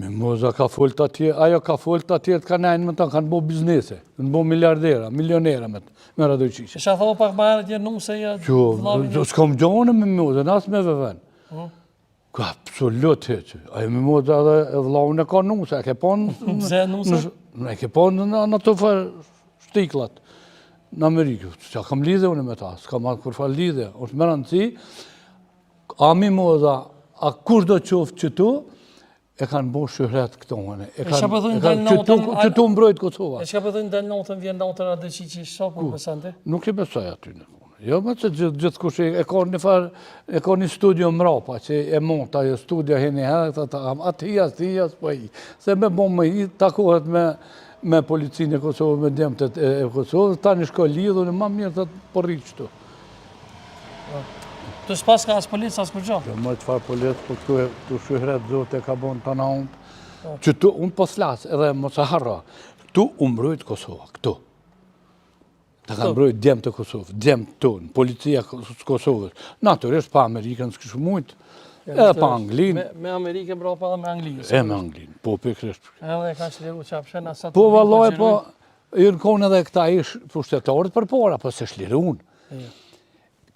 Mimoza ka folë të atje, ajo ka folë të atje, të kanë nejnë me ta, kanë bo biznese, kanë bo miliardera, milionera me, me Radojqiqin. E çka thonë pak ma herët një nuse ja Jo, jo, s'kam gjo me Mimozën, as me Veven. Po. Ka absolut hiç. Ajo Mimoza edhe e vllaun e ka nuse, e ke pa në... Pse nuse? Në, e ke pa në, në, në ato farë shtiklat në Amerikë. Çka kam lidhje unë me ta, s'kam atë kurrfarë lidhje. është me rëndësi, a Mimoza, a kush do qoftë qëtu, e kanë bo shyhret këto në. E çka po thonë kanë del qëtu, natën, qëtu mbrojt Kosova. E çka po thonë del natën vjen natën Radojqiqi, sa po beson ti? Nuk e besoj aty në punë. Jo, më që gjithë gjithë kush e ka një farë, e ka një studio mrapa, që e mont ajo studio heni herë, të ta, atë hi, atë hi, atë po hi. Se me bo më hi, takohet me, me policinë e Kosovës, me djemtë e, e Kosovës, tani shko lidhur, ma mirë të po rri qëtu. Të s'pas ka as polic, as kurgjo. Jo, më çfarë polic, po këtu e këtu shyhret Zoti e ka bon të naund. Po. Qëtu, unë po flas, edhe mos e harro. Këtu u mbrojt Kosova, këtu. Ta kanë mbrojt djemtë e Kosovës, djemtë tonë, policia e Kosovës. Natyrisht pa Amerikën s'kish mujt, edhe pa Anglinë. Me, me Amerikën mbrapa edhe me Anglinë. E me Anglinë, po pikërisht. Edhe e kanë çliru qafshën, asa Po vallaj, po, Janë konë edhe këta ish pushtetarët përpara, po s'e shlirun.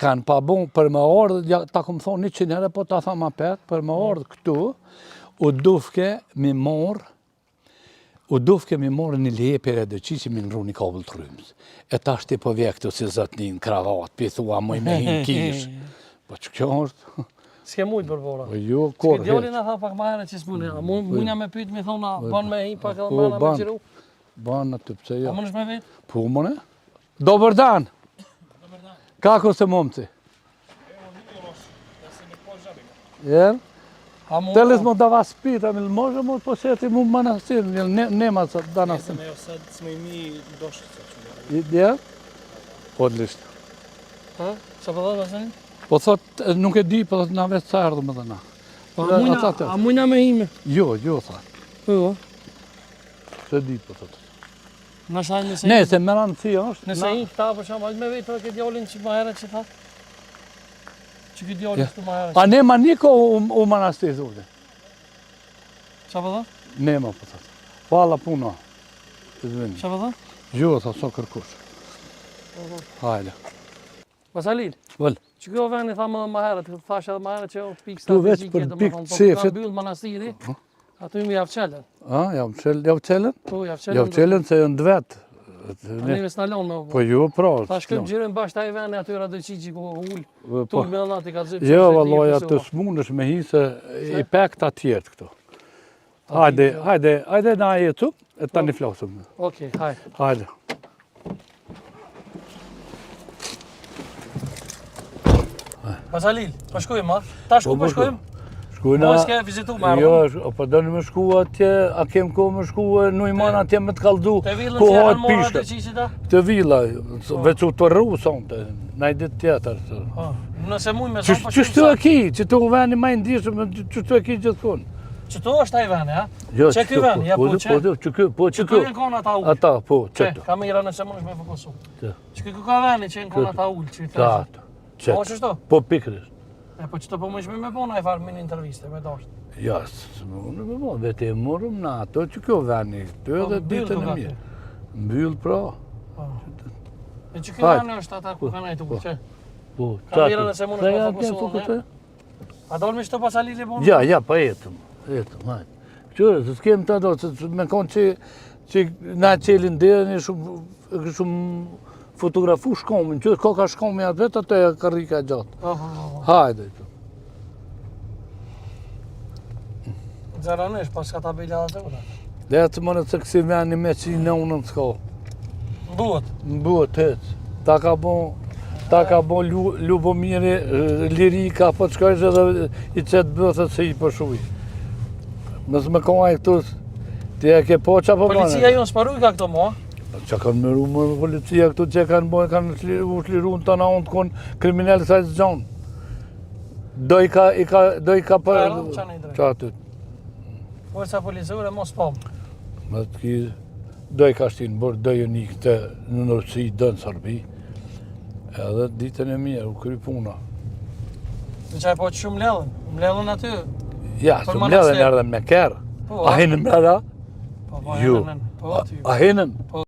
Kanë pa bon për me ardhë, ja, ta kom thonë 100 herë, po ta tham apet, për me ardhë këtu, u dufke mi morë, u dufke mi morë një leje prej Radojqiqit mi ndrru një kabëll të rrymës. E tash ti po vje këtu si zotni në kravat, pi thua muj me hi n'kishë. Po që kjo është? S'ke mujtë për bora. Po jo, kurrë. S'ke djali na tha pak ma herët që s'mune. A mujna me pyt me thonë, a ban me hi pak edhe Po, mrena me ban. xhiru? Ban aty, pse jo? A mundesh me vet? Po, mëne. Dobar dan! Kako ste momci? Jel? A mu... Hteli smo da vas pitam, ili možemo posjetiti u manastir, jel ne, nema sad danas? Ne znam, evo sad smo i mi došli sad ćemo. Jel? Odlično. Ha? Sa po thotë Hasanin? Po thot, nuk e di, po thot, na veç sa erdhëm edhe na. Po, a mujna, Ata të- a mujna me hi? Jo, jo, tha. Po. S'e di, po thot. Nëse nëse Ne, se me rëndësi është. Nëse i këta për shembull, hajde me vet për këtë djalin që më herët që tha. Që këtë djalin këtu më herët. A nema niko u, u manastir, thotë. Çfarë po thot? Nema, po thot. Hvala puno. Izvini. Çfarë po thot? Jo, tha, s'o kërkush. Po, po. Hajde. Vasalil. Vol. Që kjo veni tha më më herët, thash edhe më herët që është pikë Tu veç strategjike, për domethënë, pikë po ka qefit. mbyll manastiri. Aty më jav çelën. A, jav çelën, jav çelën? Po, jav çelën. Jav çelën se janë të vetë. A neve s'na lonë me u Po jo, pra. Ta shkojmë xhirojmë bashkë ai veni aty Radojqiqi ku ul. Po. Tul me Allah ti ka zëp. Jo, vallaj, atë s'mundesh me hi se i pek ta tjertë këto. Hajde, hajde, hajde na jetu, e tani po. flasim. Okej, hajde. Hajde. Basalil, po shkojmë, a? Tash ku po, po shkojmë? Shkojmë. Po s'ke vizitu më Jo, po doni me shku atje, a kem kohë me shku në iman atje me të kallzu. Te villën që janë marrë atë Te villa, po. veç u të rru sonte, naj ditë tjetër. Po. Nëse mund me thonë po Qështu e ki, qëtu veni më i ndjeshëm, qështu e ki gjithkund. Qëtu është ai veni, ha? Jo, që ky veni, ja po po, që. Po, që ky, po që ky. Qëtu janë kon ata ul. Ata, po, qëtu. Kamera nëse mundesh me fokusu. Që ky ka veni që janë kon ata ul, që i thashë. Po qështu? Po pikërisht. E po qëto po më shme me bo naj farë mini interviste, me dashtë. Ja, s'mundë me bo, vetë e morëm në ato që kjo veni, të po, edhe ditën e mirë. Mbyll pra. Po. E që kjo veni është ata ku kanë ajtë u që? Po, Kamera nëse mund është me fokusu, A do me qëto pasalili po? Ja, ja, po etëm, etëm, hajtë. Qyre, se s'kem të do, se me konë që, që na qelin derën e shumë, shumë fotografu shkomin, që ka ka shkomi atë vetë, atë e karrika gjatë. Po, po, po, po. Hajde, të. Zaranesh, pas ka tabela dhe të ura. Dhe të më në të kësi veni me që i në unën s'ka. Mbuhet. Mbuhet, hec. Ta ka bo, ta ka bo Lubomiri, lirika, po të shkojsh edhe i qetë bëthët se i përshuj. Mësë me koha e këtu, ti e ke po që po bëne? Policia jonë s'paruj ka këto mua? Po që kanë me ru më policia këtu që kanë bo, kanë u shliru në të na unë të konë kriminel sa i zgjonë. Do i ka, i ka, do i ka për... Qa aty? Forca policore mos po. Më të ki, do i ka shtinë burg, do i një këtë në Rusi, do në Serbi. Edhe ditën e mirë, u kry puna. Në qaj po që shumë mledhën, mledhën aty? Ja, së mledhën erdhën me kerr. Po. A hinën mrena? Po, po, Ju. hinën, Po, A, aty. a hinën? Po.